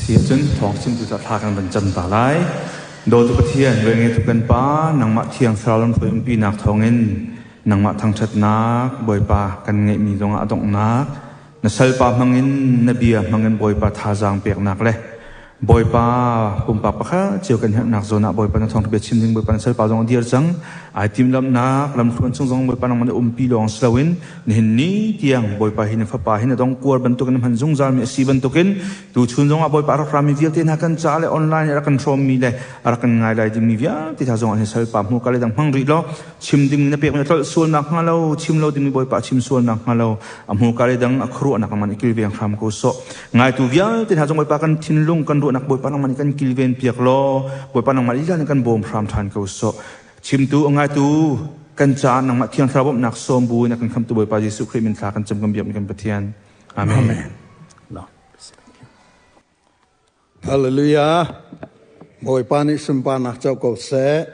Si ahcun thawng chimtu ca thla kan van cam ta lai. Dawtu Pathian, velngeitu kan Pa, nangmah Thiang Thlarau lamhruai umpinak thawngin nangmah thangṭhatnak Bawipa kan ngeihmi zongah a donghnak na salpa hmangin na bia hmangin Bawipa thazaang peknak le Bawipa pumpak pakhat cio kan herhnak zawn ah Bawipa na thawngṭha bia chim ding Bawipa na salpa zong a dir cang. Ai timhlamhnak lamthluan chung zong Bawipa nangmah na umpi lawng si loin nihin ni tiang Bawipa hi na fapa hi na dong kuar bantukin na hman zungzalmi a si bantukin tuchun zongah Bawipa a rak rami vialte hna kan ca le online a rak kan hrawmmi le a rak kan ngai lai dingmi vialte hna zong an salpa hmu ka le dang hmang rih law chim ding na pekmi tlolh sual nak hnga lo chim lo dingmi Bawipa chim sual nak hnga lo a hmu ka le dang a khuaruahnak man i kilveng hram ko sawh. Ngaitu vialte hna zong Bawipa kan thinlung kan ruahnak Bawipa nangmah nih kan kilven piak law Bawipa nangmah lila nih kan bawm hram ṭhan ko sawh. Chimtu a ngaitu kan caah nangmah Thiang Thlarau bawmhnak sawm bu in a kan khamtu Bawipa Jesuh Khrih min thla kan cam kan biakmi kan Pathian. Amen. Amen. Hallelujah. Bawipa nih sunparnak co ko seh.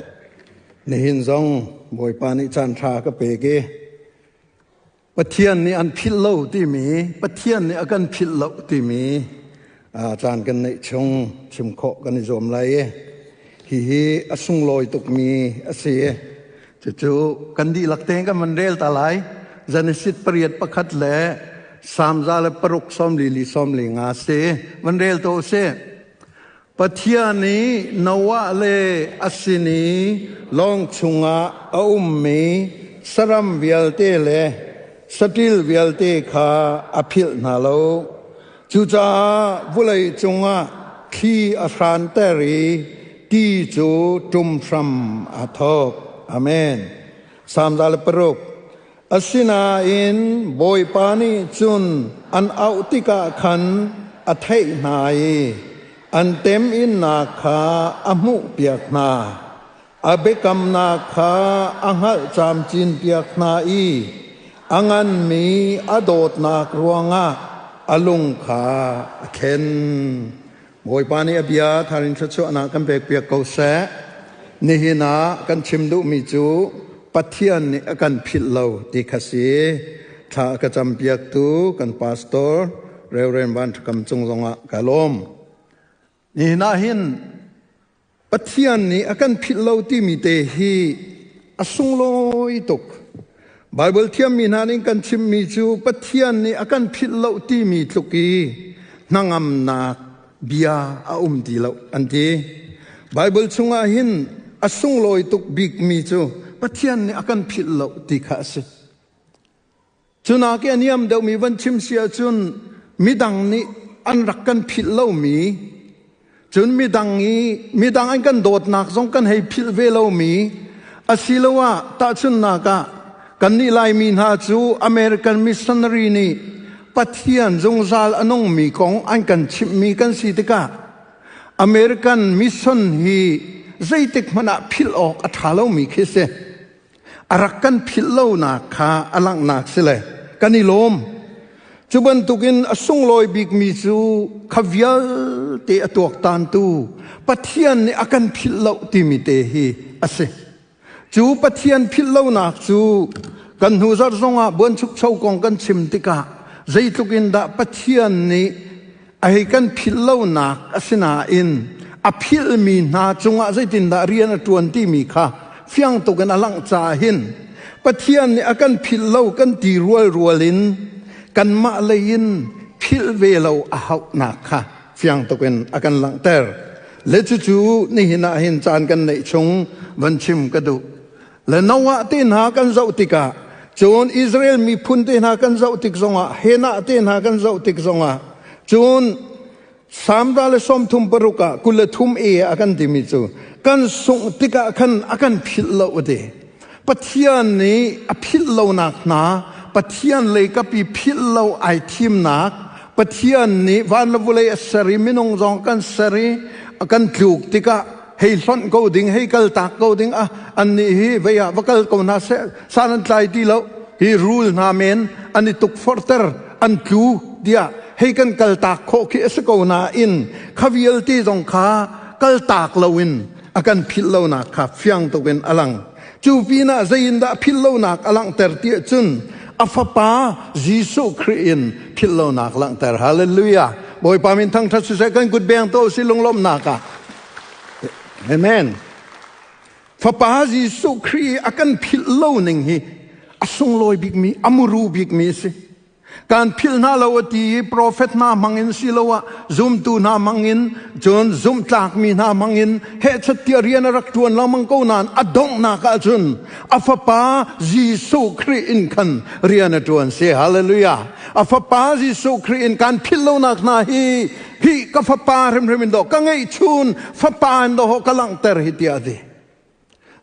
Nihin zong Bawipa nih caan ṭha ka pek i Pathian nih an philh lo timi, Pathian nih a kan philh lo timi caan kan neih chung chim khawh kan i zuam lai i hihi a sunglawi tukmi a si. Cucu kan dihlak tein kan van rel ta lai. Genesis pariat pakhat le Psalm za le paruk sawm li li sawm li nga si. Van rel to usih. Pathian nih Noah le a sin i lawng chungah a ummi saram vialte le saṭil vialte kha a philh hna lo. Cucaah vawlei cungah thli a hranter i ti cu ṭum hram aa thawk. Amen. Salm 106. Asinain Bawipa nih cun an auh tikah khan a theih hna i an teminnak kha a hmuhpiak hna. A biakamnak kha a hngalh camcinpiak hna i a nganmi a dawtnak ruangah a lung kha a thlen. Bawipa nih a bia tharin thluachuahnak kan pekpiak ko seh. Nihin ah kan chim duhmi cu Pathian nih a kan philh lo ti kha si. Thla a ka campiaktu kan pastor Reverend Van Ṭha Kam cung zongah ka lawm. Nihin ah hin Pathian nih a kan philh lo timi te hi a sunglawi tuk. Baibal thiammi hna nih kan chimmi cu Pathian nih a kan philh lo timi tluk i hnangamnak bia a um ti lo an ti. Baibal chungah hin a sunglawi tuk bikmi cu Pathian nih a kan philh lo ti kha a si. Cunak i a niam deuhmi van chim si ahcun midang nih an rak kan philh lomi, cun midang i midang an kan dawtnak zong kan hei philh ve lomi, asiloah tahchunhnak ah kannih Laimi hna cu American missionary nih Pathian zungzal a nungmi kong an kan chimhmi kan si tikah American mission hi zeitik hmanh ah philh awk a ṭha lomi khi si. A rak kan philh lonak kha a langhnak si le kan i lawm. Cu bantukin a sunglawi bikmi cu kha vialte a tuaktantu Pathian nih a kan philh lo timi te hi a si. Cu Pathian philh lonak cu kan hnu zarh zongah buanchukcho kong kan chim tikah zeitluk in dah Pathian nih a hei kan philh lonak a si nain a philhmi hna cungah zeitindah rian a ṭuan timi kha fiang tuk in a langh caah hin Pathian nih a kan philh lo kan ti rualrual in kanmah lei in philh ve lo a hauhnak kha fiang tuk in a kan langhter. Le cucu nihin ah hin caan kan neih chung van chim ka duh. Le Noah te hna kan zoh tikah cun Israel miphun te hna kan zoh tik zongah Henah te hna kan zoh tik zongah cun Salm le sawm thum paruk ah 23 e a kan timi cu kan sungh tikah khan a kan philh lo a ti. Pathian nih a philh lonak hna Pathian lei kapi philh lo ai thimnak Pathian nih van le vulei a ser i minung zong kan ser i a kan tluk tikah hei hlonh ko ding hei kal tak ko ding ah annih hi vei ah va kal ko hna seh san an tlai ti lo hi rul hna men an i tukforhter an tlu tiah hei kan kal tak khawh khi a si ko nain kha vialte zong kha kal tak loin a kan philh lonak kha fiang tukin a lang. Cu pinah zei in dah philh lonak a langhter ti ahcun a fapa Jesuh Khrih in philh lonak langhter. Hallelujah. Bawipa min thangṭhat siseh kan kut beng to si lunglawmhnak ah. Amen. Fapa Jesuh Khrih a kan philh lo ning hi a sunglawi bikmi, a muru bikmi a si. Kan philh hna lo a ti i profet hna hmangin siloah zumtu hna hmangin cun zumhtlakmi hna hmangin hehchat tiah rian a rak ṭuan lengmang ko nain a donghnak ah cun a fapa Jesuh Khrih in khan rian a ṭuan si. Hallelujah. A fapa Jesuh Khrih in kan philh lonak hna hi hi ka fapa hrimhrim in dawh ka ngeihchun fapa in dawh ka langhter hi tiah a ti.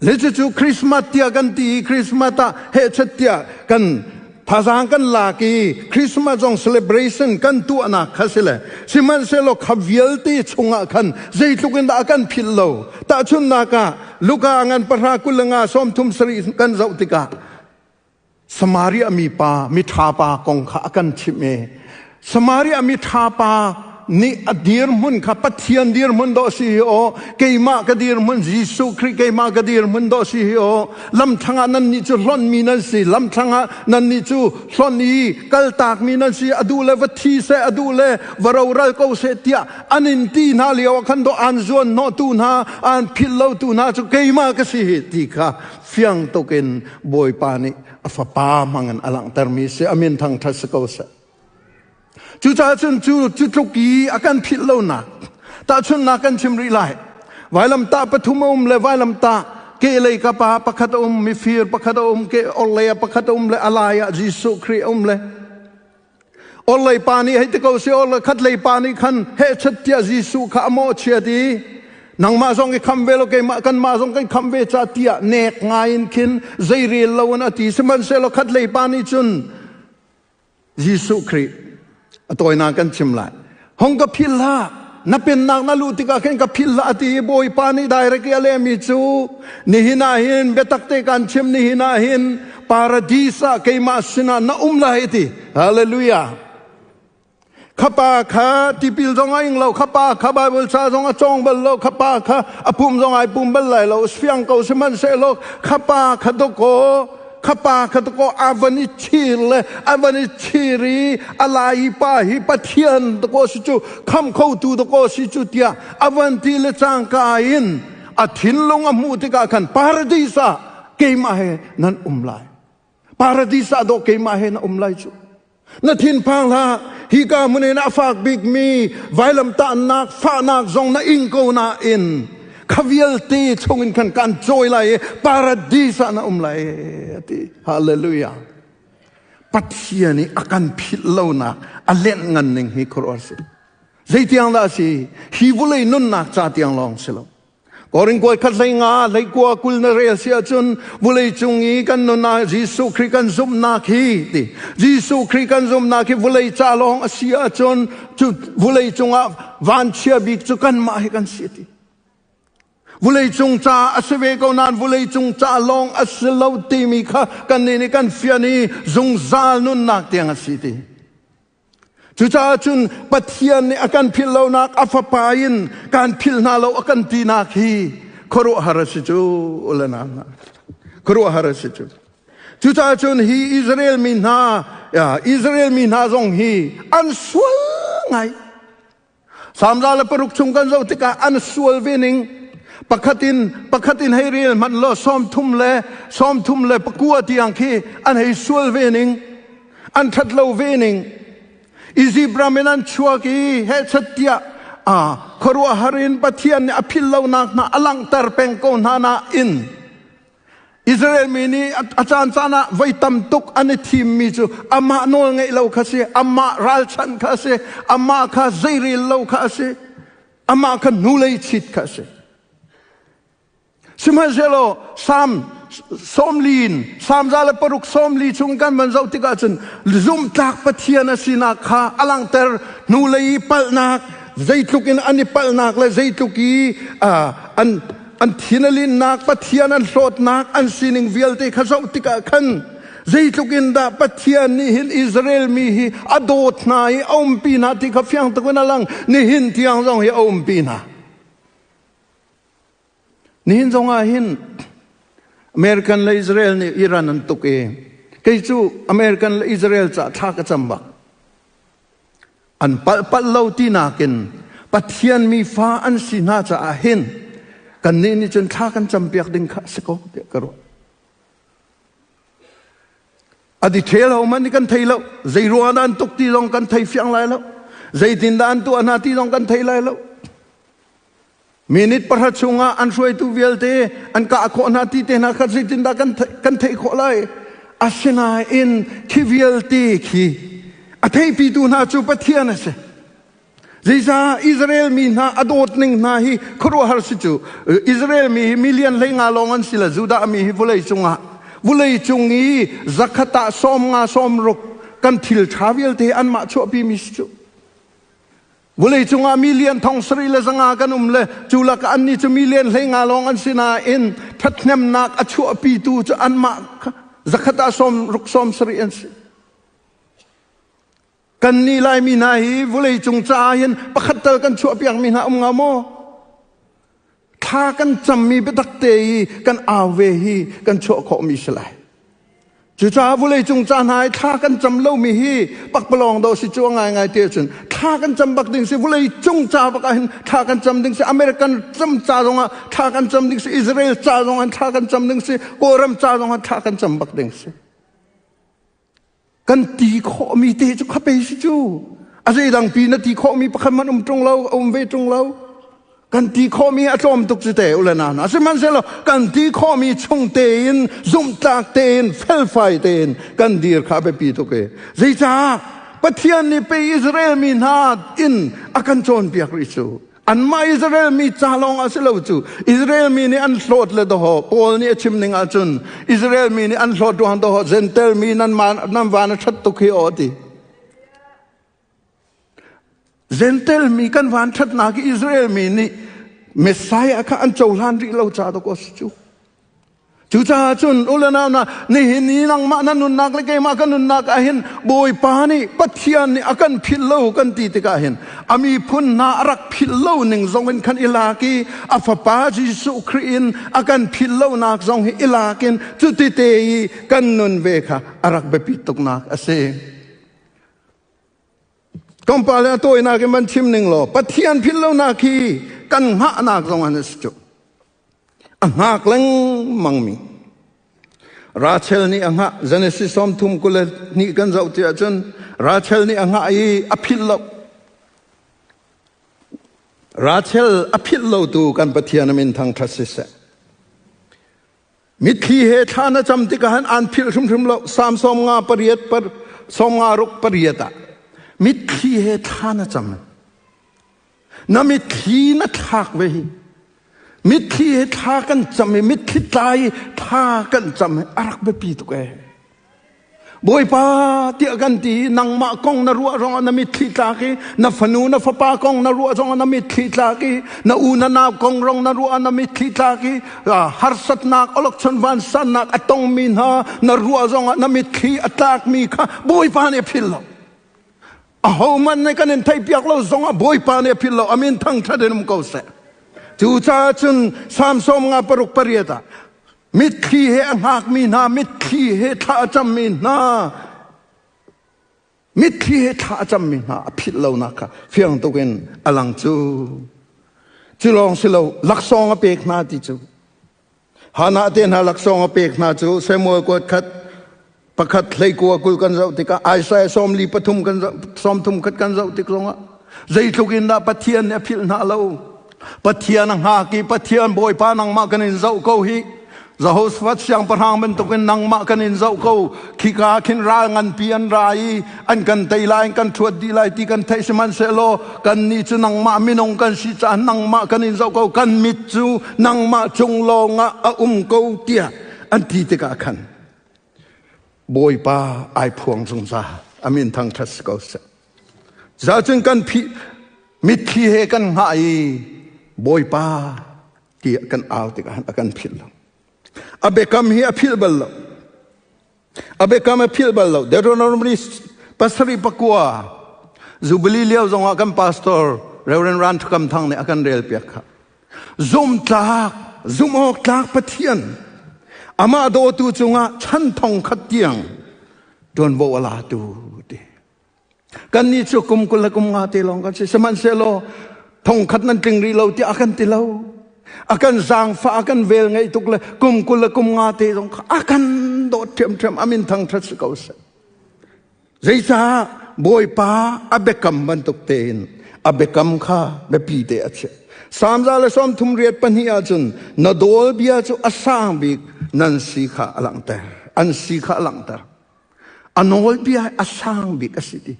Le cucu Christmas tiah kan ti i Christmas ah hehchat tiah kan thazaang kan lak i Christmas zong celebration kan tuahnak kha si le sihmanhsehlaw kha vialte chungah khan zeitluk in dah a kan philh lo. Tahchunhnak ah Luka ngan pahra 25 37 kan zoh tikah Samaria mi pa, miṭha pa kong kha a kan chimh i Samaria miṭha pa nih a dirhmun kha Pathian dirhmun dawh si hi aw, keimah ka dirhmun Jesuh Khrih keimah ka dirhmun dawh si hi aw, lamthlang ah nannih cu hlonhmi nan si, lamthlang ah nannih cu hlonh i kaltakmi nan si, a duh le va thi seh, a duh le va roral ko seh tiah an in ti hna lio ah khan dawh aan zuan hnawhtu hna, aan philh lotu hna cu keimah ka si hi ti kha fiang tuk in Bawipa nih a fapa hmangin a langhtermi si a min thangṭhat si ko seh. Cucaah cun cu cu tluk i a kan philh lonak tahchunhnak kan chim rih lai. Vailamtah pathum a um le vailamtah kehlei ka pa pakhat a um, mifir pakhat a um, ke orhlei ah pakhat a um le a lai ah Jesuh Khrih a um le orhlei pa nih hei ti ko si orhlei khatlei pa nih khan hehchat tiah Jesuh kha a mawhchiat i nangmah zong i kham ve lo keimah kanmah zong kan kham ve ca tiah nek ngai in khin zeirel lo in a ti. Sihmanhsehlaw khatlei pa nih cun Jesuh Khrih a tawinak kan chim lai. Hong ka philh hlah. Na pennak na luh tikah khin ka philh hlah a ti i Bawipa nih direct i a lehmi cu nihin ah hin biatak te kan chim nihin ah hin paradis ah keimah sinah na um lai ti. Hallelujah. Khapa kha tipil zong a ing lo, khapa kha Bible ca zong a cawng bal lo, khapa kha a pum zong ai pum bal lai lo, fiang ko sihmanhsehlaw khapa kha dawkaw khapa kha dawkaw a van i chir le a van i chir i a lai pa hi Pathian dawkaw si cu kham khotu dawkaw si cu tiah a van ti le cangka in a thinlung a hmuh tikah khan paradis ah keimah he nan um lai. Paradis ah dawh keimah he na um lai cu. Na thinphang hlah, hika hmun in a fak bikmi vailamtahnak fahnak zong na ing ko nain kha vialte chungin khan kan cawi lai i paradis ah na um lai a ti. Hallelujah. Pathian i a kan philh lonak a lenh ngan ning hi khuaruah si. Zeitiang dah a si? Hi vulei nunnak ca tiang lawng si lo. Korin kuai khat hlei nga hlei kua 20 na rel si ahcun vulei cung i kan nun ah Jesuh Khrih kan zumhnak hi ti Jesuh Khrih kan zumhnak hi vulei ca lawng a si ahcun cu vulei cungah vanchia bik cu kanmah hi kan si ti. Vulei cung ca a si ve ko nain vulei cung ca lawng a si lo timi kha kannih nih kan fian i zungzal nunnak tiang a si ti. Cucaah cun Pathian nih a kan philh lonak a fapa in kan philh hna lo a kan tinak hi khuaruahhar a si cu ule nau hna. Khuaruahhar a si cu. Cucaah cun hi Israel mi hna Israel mi hna zong hi an sual ngai. Salm 106 chung kan zoh tikah an sual ve ning pakhat in pakhat in hei rel hmanh law 34 tiang khi an hei sual ve ning an ṭhat lo ve ning Izipt ram in an chuak i hehchat tiah khuaruahhar in Pathian nih a philh lonak hna a langhter peng ko hna nain Israel mi nih a caan caan ah voi tam tuk an i thimmi cu amah nawl ngeih lo kha si, amah ralchanh kha a si, amah kha zeirel lo kha a si, amah kha hnulei chit kha a si. Sihmanhsehlaw Salm 40 in Salm 106 40 chung kan van zoh tikah cun zumhtlak Pathian a sinak kha a langhter. Hnulei i palhnak zeitluk in an i palhnak le zeitluk i an an thin a linnak Pathian an hlawtnak an sining vialte kha zoh tikah khan zeitluk in dah Pathian nih hin Israel mi hi a dawt hna i a umpi hna ti kha fiang tuk in a lang. Nihin tiang zong hi a umpi hna. Nihin zong ah hin American le Israel nih Iran an tuk i kei cu American le Israel ca thla ka cam bak. An palh palh lo ti nakin Pathian mi fa an si hna caah hin kannih nih cun thla kan campiak ding kha a si ko tiah ka ruah. A detail ho man kan thei lo. Zei ruang dah an tuk ti zong kan thei fiang lai lo. Zeitin dah an tuah hna ti zong kan thei lai lo. Minute pahra chungah an hruaitu vialte an kah khawh hna ti te hna kha zeitindah kan theih khawh lai? Asinain khi vialte khi a theipitu hna cu Pathian a si. Zeicah Israel mi hna a dawt ning hna hi khuaruahhar si cu. Israel mi hi million 15 lawng an si le Judah mi hi vawlei cungah vawlei cung i zakhat ah 50 60 kan thil ṭha vialte anmah chuahpi mi si cu. Vawlei cungah million 7,500 kan um le cu lakah annih cu million 15 lawng an si nain ṭhathnemnak a chuahpitu cu anmah zakhat ah 60 70 an si. Kannih Laimi hna hi vawleicung caah hin pakhat tal kan chuahpiakmi hna um hnga maw? Thla kan cammi biatak te i kan au ve hi kan chuah khawhmi si lai. Cucaah vawleicung ca hna i thla kan cam lomi hi pakpalawng dawh si cu a ngaingai te cun thla kan cam bak ding si vawleicung ca bak ah hin thla kan cam ding si American cam ca zongah thla kan cam ding si Israel ca zongah thla kan cam ding si Kawlram ca zongah thla kan cam bak ding si. Kan ti khawhmi te cu kha pei si cu. A zeidang pi na ti khawhmi pakhat man um ṭung lo, um ve ṭung lo. Kan ti khawhmi a tlawm tuk cu te ule na na. Sihmanhsehlaw kan ti khawhmi chung tein, zumhtlak tein, felfai tein kan dir kha a biapi tuk e. Zeicah Pathian nih pei Israel mi hna in a kan cawnpiak rih cu. Anmah Israel mi ca lawng ah si lo cu Israel mi nih an hlawt le dawh Paul nih a chim ning ahcun Israel mi nih an hlawt ruang dawh Gentile mi nan nan van a ṭhat tuk hi aw ti. Gentile mi kan van ṭhatnak hi Israel mi nih Messiah kha an cohlan rih lo ca dawk si cu. Cucaah cun u le nau hna, nihin ni nangmah na nunnak le keimah ka nunnak ah hin Bawipa nih Pathian nih a kan philh lo kan ti tikah hin a miphun hna a rak philh lo ning zong in khan i lak i a fapa Jesuh Khrih in a kan philh lonak zong hi i lak in cuti te i kan nun ve kha a rak biapit tuknak a si. Tlawmpal in a tawinak in van chim ning law Pathian philh lonak hi kan hngahnak zong an si cu. A hngak lengmangmi. Rachel nih a hngah. Genesis 32 kan zoh ti ahcun Rachel nih a hngah i a philh lo. Rachel a philh lo tu kan Pathian a min thangṭhat siseh. Mitthli he thla na cam tikah han an philh hrimhrim lo. Psalm 58 par 56 pariat ah mitthli he thla na cam. Na mitthli na thlak ve hi. Mitthli he thla kan cam i mitthli tlai thla kan cam hi a rak biapi tuk ee. Bawipa tiah kan ti nangmah kong na ruah zongah na mitthli tlak i na fanu na fapa kong na ruah zongah na mitthli tlak i na u na nau kong rong na ruah na mitthli tlak i harsatnak olokchon vansannak a tongmi hna na ruah zongah na mitthli a tlakmi kha Bawipa nih a philh lo. Ahohmanh nih kan in theihpiak lo zongah Bawipa nih a philh lo. A min thangṭhat in um ko seh. Cucaah cun Salm 58 ah mitthli he a hngakmi hna, mitthli he thla a cammi hna, mitthli he thla a cammi hna a philh lonak kha fiang tuk in a lang cu. Cu lawng si lo, laksawng a pek hna ti cu. Hannah te hna laksawng a pek hna cu Samuel kuat khat pakhat hleikua 20 kan zoh tikah Isaiah 43 kan zoh 33 khat kan zoh tik zongah zeitluk in dah Pathian nih a philh hna lo. Pathian a hngak i Pathian Bawipa nangmah kan in zoh ko hi. Jehoshaphat siangpahrang bantukin nangmah kan in zoh ko. Khika khin ral nganpi an ra i an kan tei lai, an kan ṭhuat dih lai ti kan theih sihmanhsehlaw kannih cu nangmah minung kan si caah nangmah kan in zoh ko. Kan mit cu nangmah cung lawngah a um ko tiah an ti tikah khan Bawipa ai phuang zungzal. A min thangṭhat si ko seh. Cucaah kan phih mitthli he kan hngah i Bawipa tiah kan au tikah a kan philh lo. A biakam hi a philh bal lo. A biakam a philh bal lo. Deuteronomy 7:9 Jubilee lio zongah kan pastor Reverend Ran Thakam Thang nih a kan rel piak kha. Zumtlak, zumh awk tlak Pathian amah dawtu cungah chan thong khat tiang ṭuanvo a latu ti. Kan nih cu kum 20 le kum nga te lawng kan si. Sihmanhsehlaw thong khat nan tling rih lo tiah a kan ti lo. A kan zaangfah, a kan vel ngeih tuk le kum 20 le kum nga te zong kha a kan dawt ṭhiamṭhiam. A min thangṭhat si ko seh. Zeicah Bawipa a biakam bantuk tein a biakam kha biapi te a chiah. Salm 138 ahcun na dawl bia cu a sang bik nan si kha a langhter. An si kha a langhter. A nawlbia a sang bik a si ti.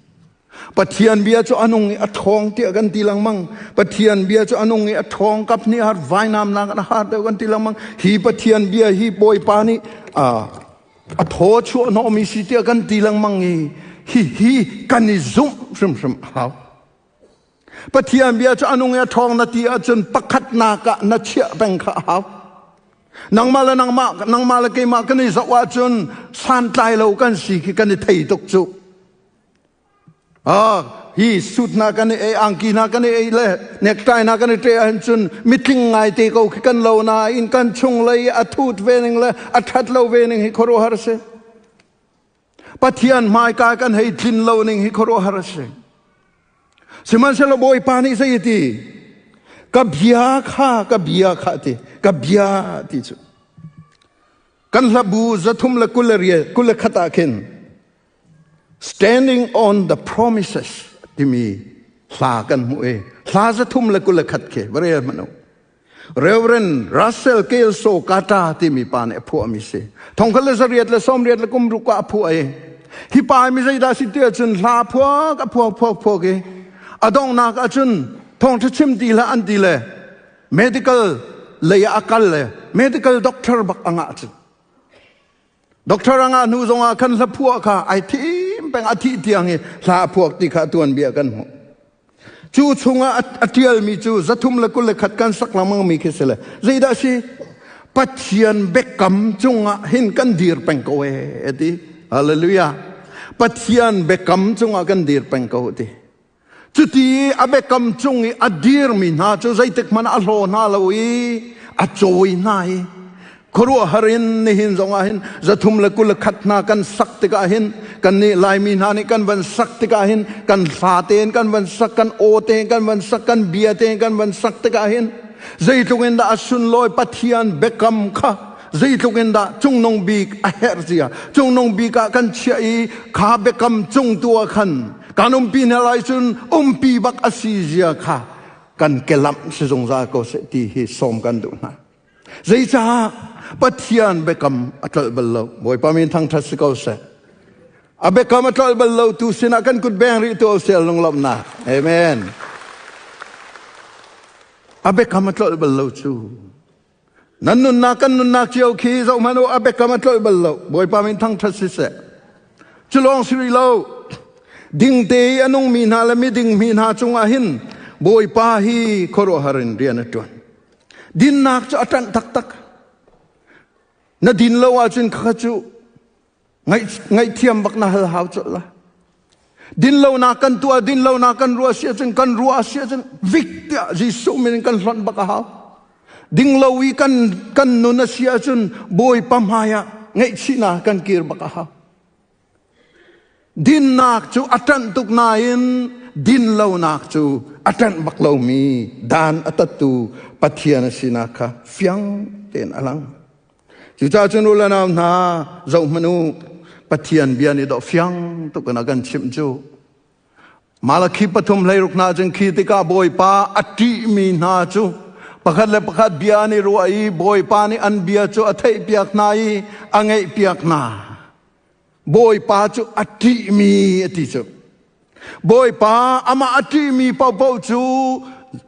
Pathian bia cu a nung i a ṭhawng tiah kan ti lengmang. Pathian bia cu a nung i a ṭhawng kap nih har vainam nak a har deuh kan ti lengmang. Hi Pathian bia hi Bawipa nih a thaw chuah hnawhmi si tiah kan ti lengmang i hihi kan i zumh hrimhrim a hau. Pathian bia cu a nung i a ṭhawng na ti ahcun pakhatnak ah na chiah peng kha a hau. Nangmah le nangmah, nangmah le keimah kan i zoh ahcun santlai lo kan si khi kan i thei tuk cu. Ah, hi suit hna kan i ei, angki hna kan i ei le necktie hna kan i ṭe ahhin cun mitling ngai te ko khi kan lo nain kan chunglei a thut ve ning le a ṭhat lo ve ning hi khuaruahhar a si. Pathian hmaika kan hei tlin lo ning hi khuaruahhar a si. Sihmanhsehlaw Bawipa nih zei a ti? Ka bia kha, ka bia kha ti, ka bia ti cu. Kan hlabu 321 ah khin Standing on the promises timi hla kan hmuh i hla 321 khi va rel hmanh u. Reverend Russell Kelso Kata timi pa nih a phuahmi si. Thongkhat le zariat le sawmriat le kum ruk ah a phuah i hi pa mi zeidah si ti ahcun hla phuak a phuak phuak phuak i a donghnak ahcun thawngṭha chim ti hlah an ti le medical lei ah a kal le medical doctor bak a ngah cu. Doctor a ngah hnu zongah khan hla phuah kha ai thim peng a thih tiang i hla a phuak ti kha tuanbia kan hmuh. Cu chungah a ṭialmi cu 321 kan sak lengmangmi khi si le zeidah si? Pathian biakam cungah hin kan dir peng ko e ti. Hallelujah. Pathian biakam cungah kan dir peng ko ti. Cuti a biakam cung i a dirmi hna cu zeitik hmanh a hlaw hna lo i a cawi hna i khuaruahhar in nihin zongah hin 321 hna kan sak tikah hin kannih Laimi hna nih kan van sak tikah hin kan hla tein kan van sak kan aw tein kan van sak kan bia tein kan van sak tikah hin zeitluk in dah a sunlawi Pathian biakam kha zeitluk in dah cungnung bik a herh zia cungnung bik ah kan chiah i kha biakam cung tu ah khan kan umpi hna lai cun umpi bak a si zia kha kan kelamh si zungzal ko seh ti hi sawm kan duh hna. Zeicah Pathian biakam a tlolh bal lo. Bawipa min thangṭhat si ko seh. A biakam a tlolh bal lo tu sinah kan kut beng rih tu sel lunglawmhnak. Amen. A biakam a tlolh bal lo cu. Nan nunnak kan nunnak cio khi zoh hmanh u a biakam a tlolh bal lo. Bawipa min thangṭhat si seh. Cu lawng si rih lo. Dingte i a nungmi hna le miding mi hna cungah hin Bawipa hi khuaruahhar in rian a ṭuan. Dinnak cu a ṭanh taktak. Na din lo ahcun khakha cu ngaihthiam bak na hal hau colh la. Din lonak kan tuah, din lonak kan ruah si ahcun kan ruah si ahcun vik tiah Jesuh min in kan hlonh bak a hau. Ding lo i kan kan nun a si ahcun Bawipa hmai ah ngaihchihnak kan kir bak a hau. Dinnak cu a ṭanh tuk nain dinlonak cu a ṭanh bak lomi dan a tattu Pathian a sinak kha fiang tein a lang. Cucaah cun u le nau hna zohhmanh u, Pathian bia nih dawh fiang tuk in a kan chimh cu. Malakhi pathum hleiruk hna cun khi tikah Bawipa a ṭihmi hna cu pakhat le pakhat bia an i ruah i Bawipa nih an bia cu a theihpiak hna i a ngaihpiak hna. Bawipa cu a ṭihmi a ti cu. Bawipa amah a ṭihmi paohpaoh cu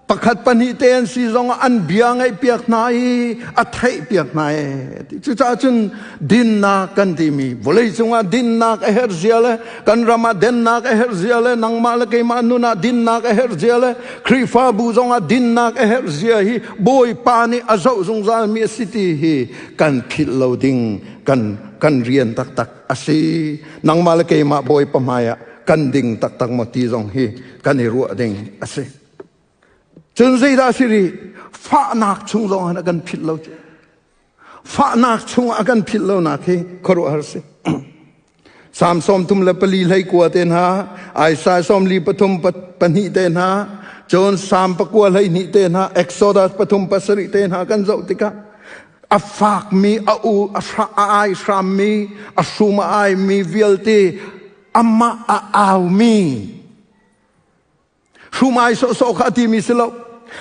pakhat pahnih te an si zongah an bia ngaihpiak hna i a theihpiak hna e cucaah cun dinnak kan timi vawlei cungah dinnak a herh zia le kan ram ah dennak a herh zia le nangmah le keimah nun ah dinnak a herh zia le Khrihfabu zongah dinnak a herh zia hi Bawipa nih a zoh zungzal mi a si ti hi kan philh lo ding kan kan rian taktak a si nangmah le keimah Bawipa hmai ah kan ding taktak maw ti zong hi kan i ruah ding a si. Cun zeidah a si rih? Fahnak chung zong ah a kan philh lo cu. Fahnak chung ah a kan philh lonak hi khuaruahhar si. Sam 34 hlei kua te hna, Isaiah 43 2 te hna, cun Sam 9 12 te hna, Exodus 3 7 te hna kan zoh tikah a fakmi, a u, a ai hrammi, a hrum a aimi vialte amah a aumi hrum ai sawhsawh kha a timi si lo,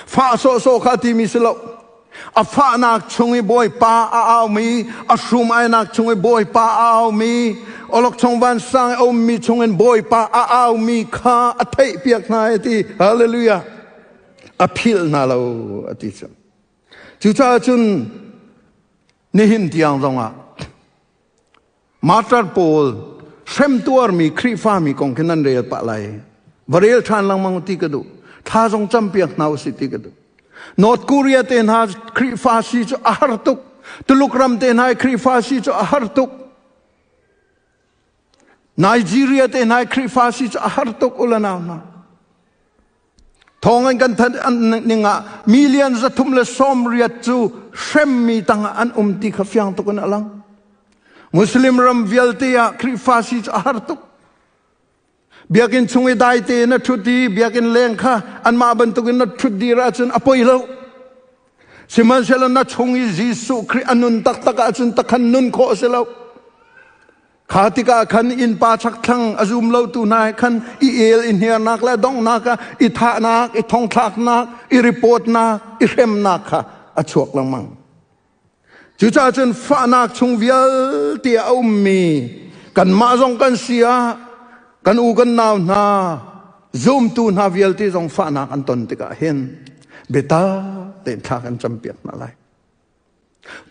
fah sawhsawh kha a timi si lo. A fahnak chung i Bawipa a aumi, a hrum ainak chung i Bawipa a aumi, awlokchong vansang i a ummi chungin Bawipa a aumi kha a theihpiak hna, a ti. Hallelujah. A philh hna lo, a ti cu. Cucaah cun nihin tiang zongah martyr pawl hremtuarmi Khrihfami kong khi nan rel pah lai. Va rel ṭhan lengmang ti ka duh. Thla zong campiak hna usih ti ka duh. North Korea te hna Khrihfa si cu a har tuk. Tuluk ram te hna i Khrihfa si cu a har tuk. Nigeria te hna i Khrihfa si cu a har tuk u le nau hna. Thawng an kan thanh ning ah million 380 cu hremmi tangah an um ti kha fiang tuk in a lang. Muslim ram vialte ah Khrihfa si cu a har tuk. Biakinn chung i dai tein a ṭhut i biakinn leng kha anmah bantukin na ṭhut dir ahcun a poi lo. Sihmanhsehlaw na chung i Jesuh Khrih a nun taktak ahcun takhan nun khawh a si lo. Kha tikah khan innpa chakthlang a zum lotu hna he khan i el i hniarnak le donghnak ah i thahnak, i thongthlaknak, i reportnak, i hremnak kha a chuak lengmang. Cucaah cun fahnak chung vialte a ummi kanmah zong kan si ah kan u kan nau hna zumtu hna vialte zong fahnak an ton tikah hin biatak tein thla kan campiak hna lai.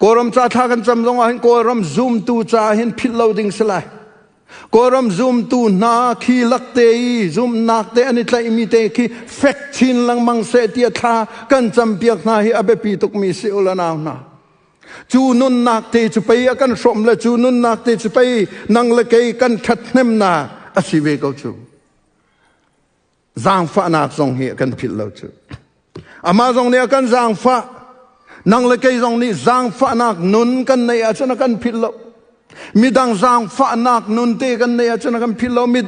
Kawlram ca thla kan cam zong ah hin Kawlram zumtu ca hin philh lo ding si lai. Kawlram zumtu hna khi lakte i zumhnak te an i tlaihmi te khi fek chin lengmang seh tiah thla kan campiak hna hi a biapi tukmi si u la nau hna. Cu nunnak te cu pei a kan hrawm le cu nunnak te cu pei nang le kei kan ṭhathnemnak a si ve ko cu. Zaangfahnak zong hi a kan philh lo cu. Amah zong nih a kan zaangfah. Nang le kei zong nih zaangfahnak nun kan neih ahcun a kan philh lo. Midang zaangfahnak nun te kan neih ahcun a kan philh lo. Mi,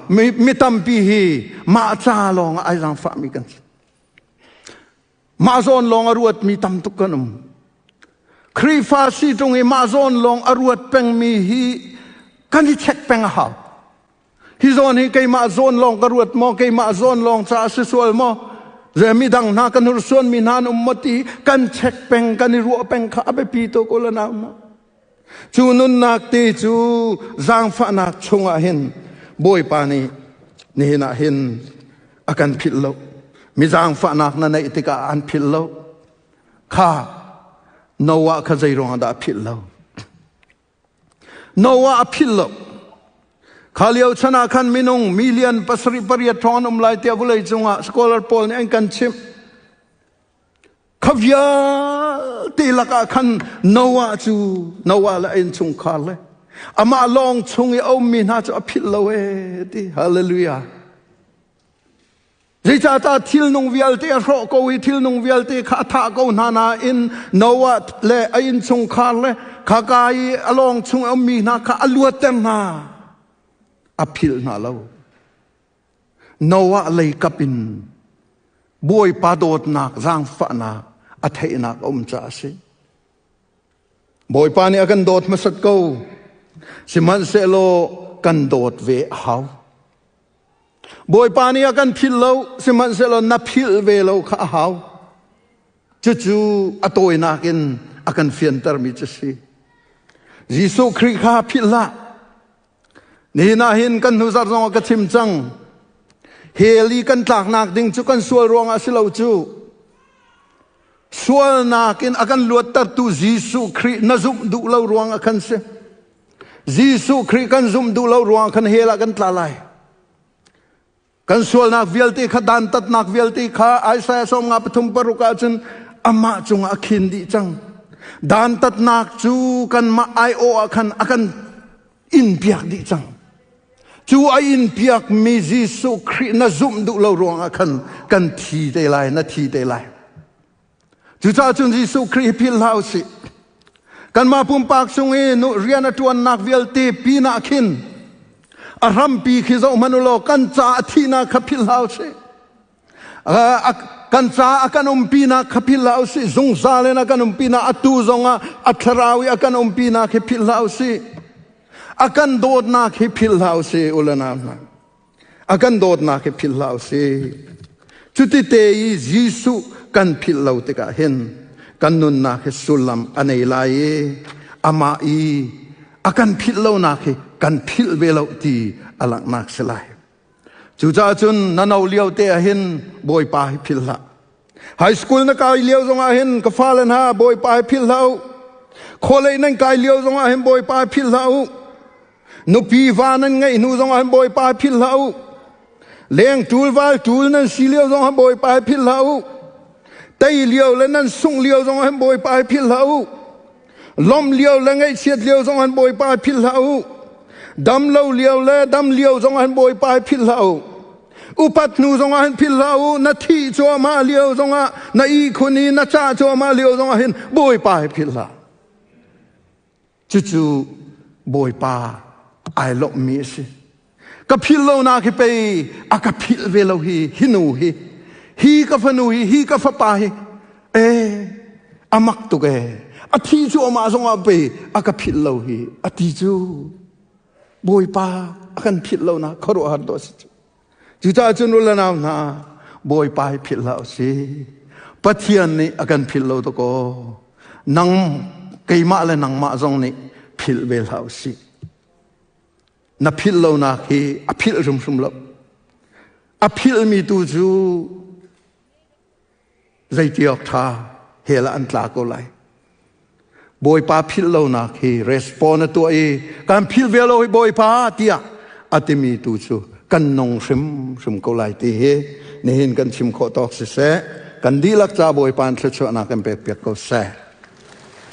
mi, mi tampi hi mah ca lawng ah ai zaangfahmi kan si. Mah zawn lawng a ruatmi tam tuk kan um. Khrihfa si ṭung i mah zawn lawng a ruat pengmi hi kan i check peng a hau. Hi zawn hi keimah zawn lawng ka ruat maw, keimah zawn lawng caah si sual maw, ze midang hna kan hursuan mi hna an um maw ti kan check peng, kan i ruah peng kha a biapi tuk u le nau hna. Cu nunnak te cu zaangfahnak chungah hin Bawipa nih nihin ah hin a kan philh lo. Mi zaangfahnak na neih tikah an philh lo. Kha Noah kha zei ruangah dah a philh lo? Noah a philh lo. Kha lio chan ah khan minung million 7 8 hrawng an um lai tiah vawlei cungah scholar pawl nih an kan chimh. Kha vialte lakah khan Noah cu Noah le a innchungkhar le amah lawng chung i a ummi hna cu a philh lo ee ti. Hallelujah. Zeicahtiah thilnung vialte a hrawh ko i thilnung vialte kha a thah ko hna nain Noah le a innchungkhar le khaka i a lawng chung a ummi hna kha a luatter hna. A philh hna lo. Noah lei kap in Bawipa dawtnak, zaangfahnak a theihnak a um caah a si. Bawipa nih a kan dawt hmasat ko. Sihmanhsehlaw kan dawt ve a hau. Bawipa nih a kan philh lo, sihmanhsehlaw na philh ve lo kha a hau. Cucu a tawinak in a kan fiantermi cu si. Jesuh Khrih kha philh hlah. Nihin ah hin kan hnuzarh zong ah ka chim cang. Hell i kan tlaknak ding cu kan sual ruangah si lo cu. Sualnak in a kan luattertu Jesuh Khrih na zumh duh lo ruangah khan si. Jesuh Khrih kan zumh duh lo ruangah khan hell ah kan tla lai. Kan sualnak vialte kha dantatnak vialte kha Isaiah 53 6 ahcun amah cungah a khin dih cang. Dantatnak cu kanmah aiawh ah khan a kan in piak dih cang. Cu a in piakmi Jesuh Khrih na zumh duh lo ruangah khan kan thi te lai, na thi te lai. Cucaah cun Jesuh Khrih hi philh hlah usih. Kanmah pumpak chung i rian a ṭuannak vialte pinah khin. A hrampi khi zoh hmanh u law kan ca a thihnak kha philh hlah usih. Kan ca a kan umpinak kha philh hlah usih. Zungzal in a kan umpinak atu zongah a thlarau i a kan umpinak hi philh hlah usih. A kan dawtnak hi philh hlah usih u le nau hna. A kan dawtnak hi philh hlah usih. Cuti te i Jesuh kan philh lo tikah hin kan nunnak hi sullam a nei lai i amah i a kan philh lonak hi kan philh ve lo ti a langhnak si lai. Cucaah cun na no lio te ah hin Bawipa hi philh hlah. High school na kai lio zongah hin ka fale hna Bawipa hi philh hlah u. Khualei nan kai lio zongah hin Bawipa hi philh hlah u. Nupi va nan ngeih hnu zongah hin Bawipa philh hlah u. Leng ṭul val ṭul nan si lio zongah Bawipa philh hlah u. Tei lio le nan sungh lio zongah hin Bawipa philh hlah u. Lawmh lio le ngaihchiat lio zongah hin Bawipa philh hlah u. Dam lo lio le dam lio zongah hin Bawipa philh hlah u. Upat hnu zongah hin philh hlah u. Na thih cuahmah lio zongah, na ihkhun i na cah cuahmah lio zongah hin Bawipa hi philh hlah. Cucu Bawipa ai lawmhmi a si. Ka philh lonak hi pei a ka philh ve lo hi hi nu hi hi ka fanu hi hi ka fapa hi e a mak tuk e a thi cu amah zongah pei a ka philh lo hi a ti cu Bawipa a kan philh lonak khuaruahhar dawh a si cu. Cucaah cun u le nau hna, Bawipa hi philh hlah usih. Pathian nih a kan philh lo dakaw. Nang keimah le nangmah zong nih philh ve hlah usih. Na philh lonak hi a philh hrimhrim lo. A philhmi tu cu Zeiti awk ṭha hell ah an tla ko lai. Bawipa philh lonak hi respond a tuah i kan philh ve lo hi Bawipa tiah a timi tu cu kan nung hrimhrim ko lai ti hi nihin kan chim khawh tawk siseh kan dihlak ca Bawipa in thluachuahnak kan pek piak ko seh.